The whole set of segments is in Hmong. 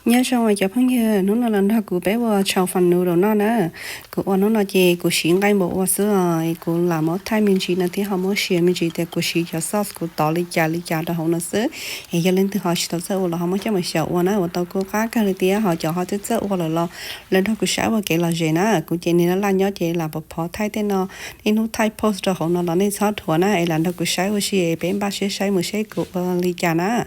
Nyob zoo cov phooj ywg, hnub no los nrog kuv peb ua chow fun noodle noj na. Kuv ua hnub no ces kuv siv nqaij npaum ua xwb os, kuv lam muab thaij me ntsis no thiab ho muab share me ntsis tias kuv siv cov sauce kuv tov li cas li cas rau hauv no xwb. Es yog leej twg ho tsis tau txawj ua los ho muab coj mus xyaum ua na, ua tau kuj qab kawg li thiab. Ho cov ho twb txawj ua lawm los lawv nrog kuv saib ua kev lom zem na. Kuv ces niag laj laj nyob ces lam pov phov thaij tej no, niaj hnub thaij post rau hauv no los nej txhob dhuav na, es lam nrog kuv saib ua si es peb npaj siab saib mus seb kuv ua li cas na.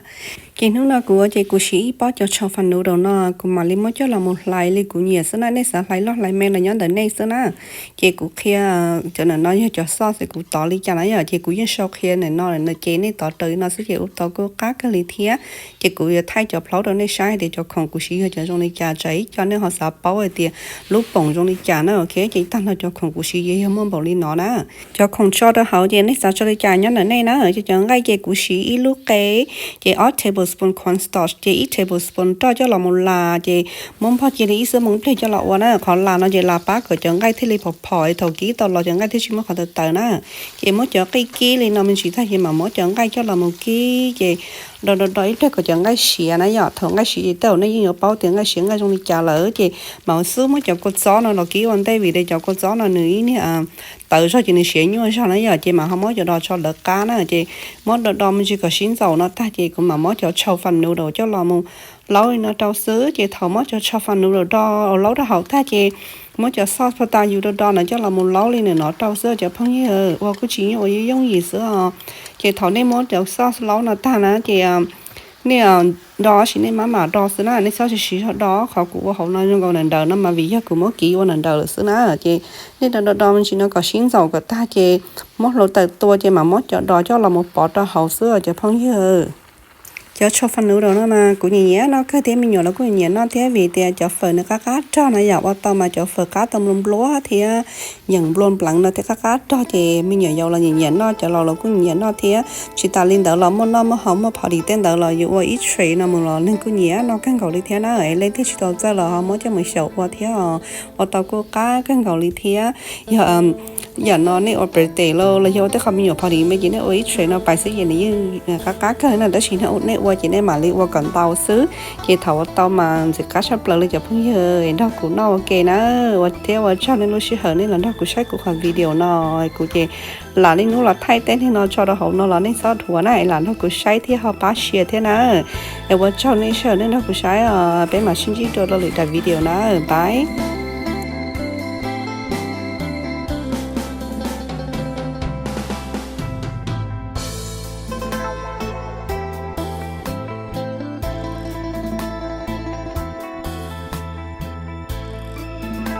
Ces hnub no kuv ua ces kuv siv ib pob cov chow fun noodle no, kuv mam li muab coj los mus hlais li kuv nyiam xwb na, nej xav hlais loj hlais me los nyob ntawm nej xwb na. Ces kuv qhia cov ntawm no yog cov sauce kuv tov li cas na yom, ces kuv yeej sau qhia ntawm no lawm na, ces nej tov raws li no xwb ces ua tau kuj qab kawg li thiab. Ces kuv yuav thaij cov plaub rau nej saib hais tias cov khoom kuv siv yog cov zoo li cas, tsam ib co nej ho xav paub hais tias lub poom zoo li cas na, ok. Ces tag nrho cov khoom kuv siv yog muaj npaum li no na. Cov khoom tso rau hauv ces nej xav tso li cas nyob ntawm nej na. Ces cov nqaij ces kuv siv ib lub qe, ces ob tablespoon cornstarch, ces ib tablespoon roj coj los mus las, ces muab npog cia li ib xuab moos ib pliag coj los ua na. Qhov las no ces las pab kom cov nqaij thiaj li phom phom, thaum kib tau los cov nqaij thiaj tsis muaj qhov tawv tawv na. Ces muab cov qij kib li no me ntsis tag ces mam muab cov nqaij coj los mus kib, ces do do do ib pliag kom cov nqaij siav na yom. Thaum nqaij siav ces tej zaum nej yeej yuav paub tias nqaij siav nqaij zoo li cas lawm, ces mam xub muab cov kua txob no los kib ua ntej, vim tias cov kua txob no nws ib niag tawv zog ces nws siav nyuaj zog na yom, ces mam ho muab cov do tso lawv qab na. Ces muab do do me ntsis kom sib ntxaum no tag ces kuv mam muab cov chow fun noodle coj los mus laub li no rau xwb. Ces thaum muab cov chow fun noodle do laub rau hauv tag ces muab cov sauce pho tas yus do do no coj los mus laub li ntawm no rau xwb cov phooj ywg, ua kuj tsis nyuaj, ua yooj yooj yim xwb os. Ces thaum nej muab cov sauce laub no tag na ces nej do sis nej maj mam do xwb na, nej txhob siv siv zog do. Qhov kuv ua hauv no zoo nkaus ntawm ntawm no mas vim yog kuv muab kib ua ntawm ntawm lawm xwb na. Ces nej do do do me ntsis no kom sib ntxaum kom tag ces muab hluav taws tua ces mam muab cov do coj los mus pov rau hauv xwb cov phooj ywg. Cov chow fun noodle no mas kuv nyiam nyiam noj kawg thiab me nyuam los kuj nyiam noj thiab, vim tias cov fawm nws qab qab rog na yom, ua tau mas cov fawm qab tau nplua nplua thiab nyeem nplua npleev no thiab qab qab rog ces me nyuam yaus los nyiam nyiam noj, cov laus los kuj nyiam noj thiab. Tsis tas li ntawd los muaj noj muaj haus muaj party tej ntawd los yuav ua ib tray no mus los neeg kuj nyiam noj kawg nkaus li thiab na. Es leej twg tsis tau txawj los ho muab coj mus xyaum ua thiab os, ua tau kuj qab kawg nkaus li thiab. Yog yam no nej ua birthday los los yog ua tej qho me nyuam party me ces nej ua ib tray no pais xwb ces nws yeej qab qab kawg na, tab sis nej ua ces nej mam li ua kom ntau xwb. Ces thaum ua tau mas ntxim qab tshaj plaws li cov phooj ywg, nrog kuv noj ua ke na. Ua thiab ua tsaug nej lub sij hawm nej los nrog kuv saib kuv qhov video no. Kuv ces lam niaj hnub los thaij tej neeg no tso rau hauv no los nej txhob dhuav na, es lam nrog kuv saib thiab ho pab share thiab na. Es ua tsaug nej sij hawm nej nrog kuv saib os, peb mam sib ntsib dua rau lwm daim video na, bye.